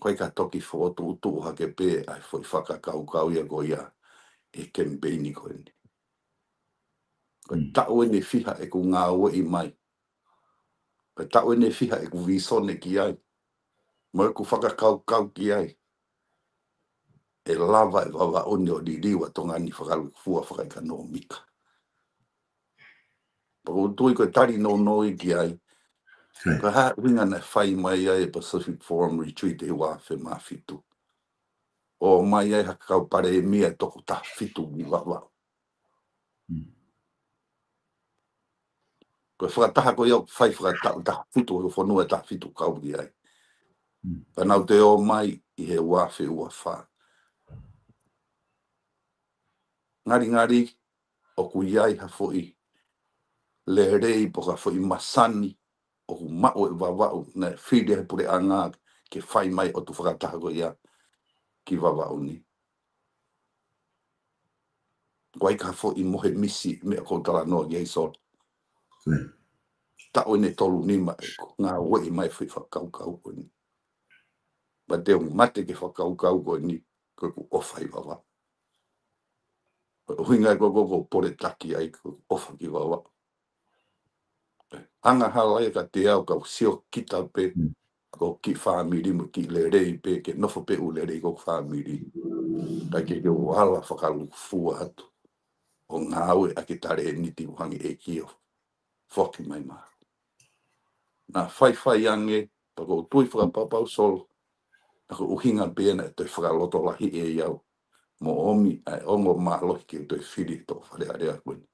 Ko e ka toki fokotuʻutuʻu hake pē ʻa e foʻi fakakaukau ia ko ia ʻi he kemipeini ko eni. Ko e taʻu eni ʻe fiha ʻeku ngāueʻi mai. Ko e taʻu eni ʻe fiha ʻeku vīsone ki ai. Mo ʻeku fakakaukau ki ai. ʻE lava ʻe Vavaʻu ni ʻo liliu ʻa Tonga ni fakalūkufua fakaʻekonōmika. Pea ʻoku ou tui ko e tali nounou ia ki ai. Ko e hā e ʻuhinga naʻe fai mai ai e Pacific Forum Retreat he ua afe mā fitu. ʻO mai ai ha kau palēmia ʻe toko taha fitu ki Vavaʻu. Ko e fakataha ko ia ʻoku fai fakataha taha fitu, ko e fonua ʻe taha fitu kau ki ai. Pea nau toe ō mai ʻi he ua afe ua fā. Ngalingali ʻoku ʻi ai ha foʻi lelei pe ko ha foʻi masani ʻoku maʻu ʻe Vavaʻu naʻe fili he puleʻanga ke fai mai ʻo tuʻu fakataha ko ia ki Vavaʻu ni. Ko e ka foʻi mohe misi meʻa ʻoku ou talanoa ki ai Solo. Taʻu eni ʻe tolu nima ʻeku ngāueʻi mai foʻi fakakaukau ko eni. Pea te u mate ki he fakakaukau ko eni, ko ʻeku ʻofa ʻi Vavaʻu. Ko e ʻuhinga ko ē ʻoku ou poletaki ai ko ʻeku ʻofa ki Vavaʻu. Angahala ia ka te au kau sio kita pē, ko e kiʻi fāmili mo e kiʻi lelei pē, ke nofo pē ʻo lelei ko e fāmili. Ka ke ke u ala fakalūkufua atu ʻo ngāueʻaki e talēniti ʻoku hangē ʻEiki ʻo foki mai mā. Naʻa faifai ange, pea ʻoku ou tui fakapapau Solo, naʻa ko e ʻuhinga pē ia naʻe toe fakalotolahiʻi ʻe au mo ʻomi ʻa e ongo mālohi ke toe fili he toko Fale Alea ko eni.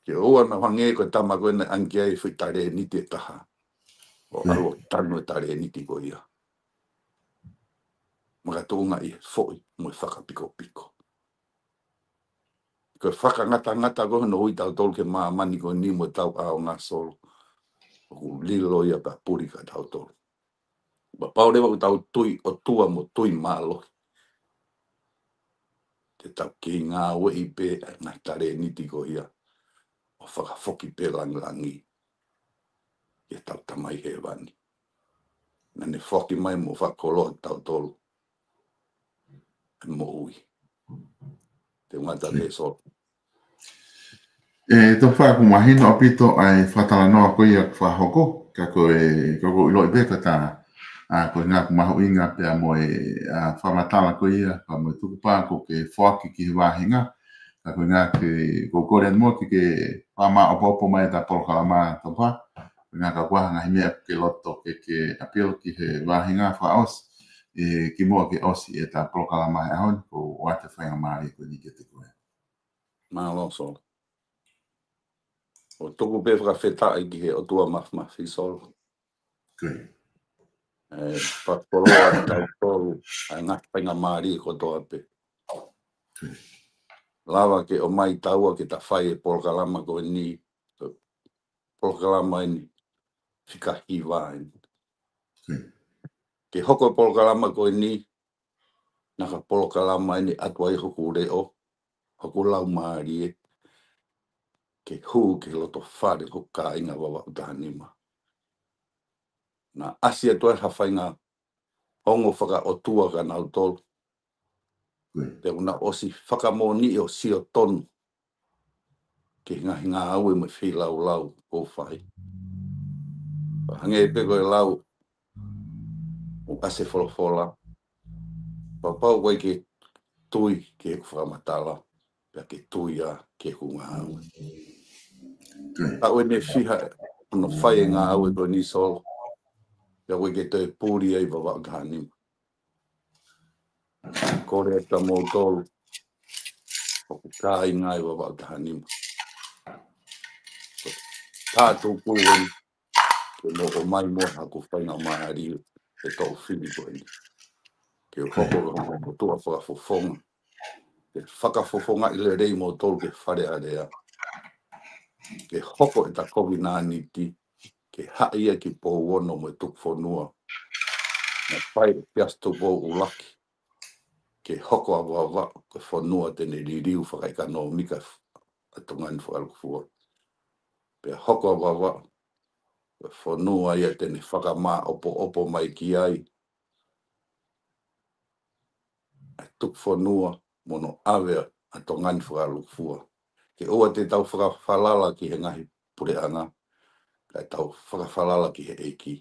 Ke ʻoua naʻa hangē ko e tama ko ē naʻe ʻange ki ai e foʻi talēniti ʻe taha ʻo ʻalu ʻo tanu e talēniti ko ia. Makatuʻunga ʻi he foʻi mo e fakapikopiko. Ko e fakangatangata ko ē hono ui tautolu ki he māmani ko eni mo ʻetau ʻaonga Solo, ʻoku lilo ia pea puli kia tautolu. Pea pau leva ʻoku tau tui ʻOtua mo tui mālohi, te tau kei ngāueʻi pē ʻa e ngaahi talēniti ko ia ʻo fakafoki pē langilangi ki heʻetau Tamai Hēvani. Naʻa ne foaki mai mo fakakoloa kia tautolu e moʻui. Te u ngata pē Solo. ʻE, Tofa, ʻoku mahino ʻaupito ʻa e fakatalanoa ko ia ʻoku fakahoko, ka ko e, ka ʻoku ou ʻiloʻi pē ka ta, ʻa, ko e ngaahi mahuʻinga pea mo e, ʻa, fakamatala ko ia, pea mo e tukupā ʻoku ke foaki ki he vāhenga, ka ko e ngaahi ke, ʻoku ou kole mo ke ke fakamāʻopoʻopo mai ʻeta polokalama Tofa, ko e ngaahi ka kuaha ngaahi meʻa ʻoku ke loto ke ke ʻapili ki he vāhenga fakaʻosi, ʻe, kimuʻa ke ʻosi ʻeta polokalama he ʻaho ni, ko e ʻoatu e faingamālie ko eni kiate koe. Mālō Solo. ʻOku ou tuku pē fakafetaʻi ki he ʻOtua Māfimafi Solo. ʻE, fakakoloa kia tautolu ʻa e ngaahi faingamālie kotoa pē. Lava ke ʻomai taua ke ta fai e polokalama ko eni, polokalama eni, fika hiva eni. Ke hoko e polokalama ko eni, naʻa ka polokalama eni ʻoatu ai hoku leʻo, hoku laumālie, ke hū ki he loto fale hoku kāinga Vavaʻu taha nima. Naʻa ʻasi atu ai ha faʻahinga ongo fakaʻotua kia nautolu. Pea kuo nau ʻosi fakamoʻoniʻi ʻo sio tonu ki he ngaahi ngāue mo e feilaulau ʻoku ou fai. Pea hangē pē ko e lau ʻoku ʻasi he folofola, kapau ʻoku ʻikai ke tui ki heʻeku fakamatala, pea ke tui ā ki heʻeku ngāue. Taʻu eni ʻe fiha hono fai e ngāue ko eni Solo, pea ʻoku ʻikai ke toe puli ai Vavaʻu taha nima. Kole atu kia moutolu ʻoku kāinga ʻi Vavaʻu taha nima. Tātū pulu eni ke mou ʻomai mo haku faingamālie he toʻu fili ko eni. Ke hoko ko e motuʻa fakafofonga. Ke fakafofongaʻi lelei moutolu ki he Fale Alea. Ke hoko ʻeta kovinānite, ke haʻi ia ki Pouono mo e Tukufonua. Naʻe fai ʻe Siaosi Tupou ʻUluaki ke hoko ʻa Vavaʻu ko e fonua te ne liliu fakaʻekonōmika ʻa Tonga ni fakalūkufua. Pea hoko ʻa Vavaʻu Ko e fonua ia te ne fakamāʻopoʻopo mai ki ai ʻa e tuku fonua mo hono ʻave ʻa Tonga ni fakalūkufua. Ke ʻoua te tau fakafalala ki he ngaahi puleʻanga, kae tau fakafalala ki he ʻEiki,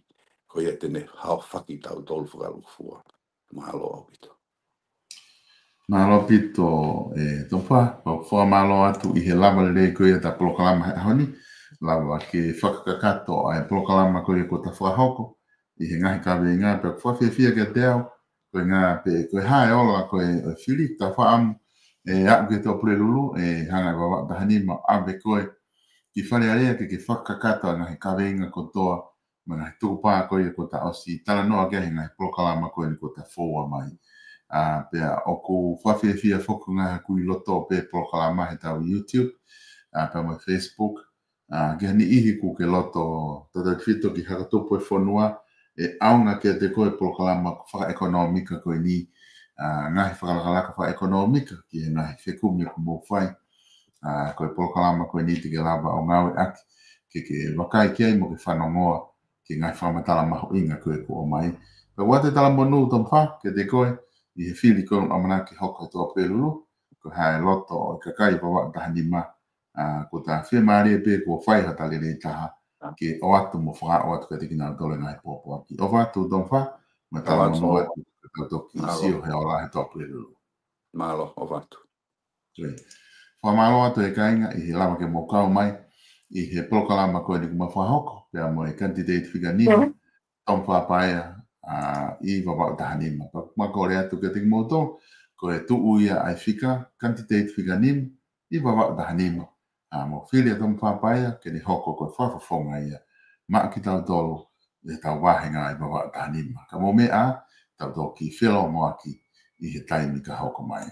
ko ia te ne haofaki tautolu fakalūkufua. Mālō ʻaupito. Mālō ʻaupito, ʻe Tomifa, pea ʻoku fakamālō atu ʻi he lava lelei ko ia ʻeta polokalama he ʻaho ni, lava ke fakakakato ʻa e polokalama ko ia kuo ta fakahoko, ʻi he ngaahi kaveinga, pea ʻoku fakafiefia kiate au, ko e ngaahi pē, ko e hā e ola ko ē ʻo e fili, ta faʻamu, ʻe aʻu ki he Tuʻapulelulu, ʻe hanga ʻe Vavaʻu taha nima ʻo ʻave koe ki Fale Alea ke ke fakakakato ʻa e ngaahi kaveinga kotoa, mo e ngaahi tukupā ko ia kuo ta ʻosi talanoa ki ai he ngaahi polokalama ko eni kuo ta foua mai. ʻA, pea ʻoku fakafiefia foki ngaahi kui loto pē polokalama he ʻetau YouTube, ʻa, pea mo e Facebook, ʻa, ki ha niʻihi kuo ke loto tautautefito ki he fakatupu e fonua, ʻe ʻaonga kiate koe polokalama fakaʻekonōmika ko eni, ʻa, ngaahi fakalakalaka fakaʻekonōmika ki he ngaahi fekumi ʻoku mou fai, ʻa, ko e polokalama ko eni te ke lava ʻo ngāueʻaki, ke ke vakai ki ai mo ke fanongoa ki he ngaahi fakamatala mahuʻinga ko ē kuo ʻomai. Pea ʻoatu e talamonū Tomifa kiate koe, ʻi he fili ko ē ʻoku ʻamanaki hoko he Tuʻapulelulu, ko e hā e loto ʻo e kakai Vavaʻu taha nima, ʻa, kuo ta fiemālie pē kuo fai hota lelei taha, ke ʻoatu mo fakaʻoatu kiate kinautolu e ngaahi pōpoaki. ʻOfa atu Tomifa, mo e talamonū atu, ke tau toki sio he ola he Tuʻapulelulu. Mālō, ʻofa atu. Great. Fakamālō atu e kāinga ʻi he lava ke mou kau mai ʻi he polokalama ko eni kuo ma fakahoko, pea mo e candidate fika nima, Tomifa Paea, ʻa, ʻi Vavaʻu taha nima. Pea ʻoku ma kole atu kiate kimoutolu, ko e tuʻu ia ʻa e fika, candidate fika nima, ʻi Vavaʻu taha nima. ʻA, mo fili ʻa Tomifa Paea, ke ne hoko ko e fakafofonga ia maʻa kitautolu, ʻi heʻetau vāhenga ʻi Vavaʻu taha nima. Ka mou meʻa ā, tau toki felōngoaki ʻi he taimi ka hoko mai.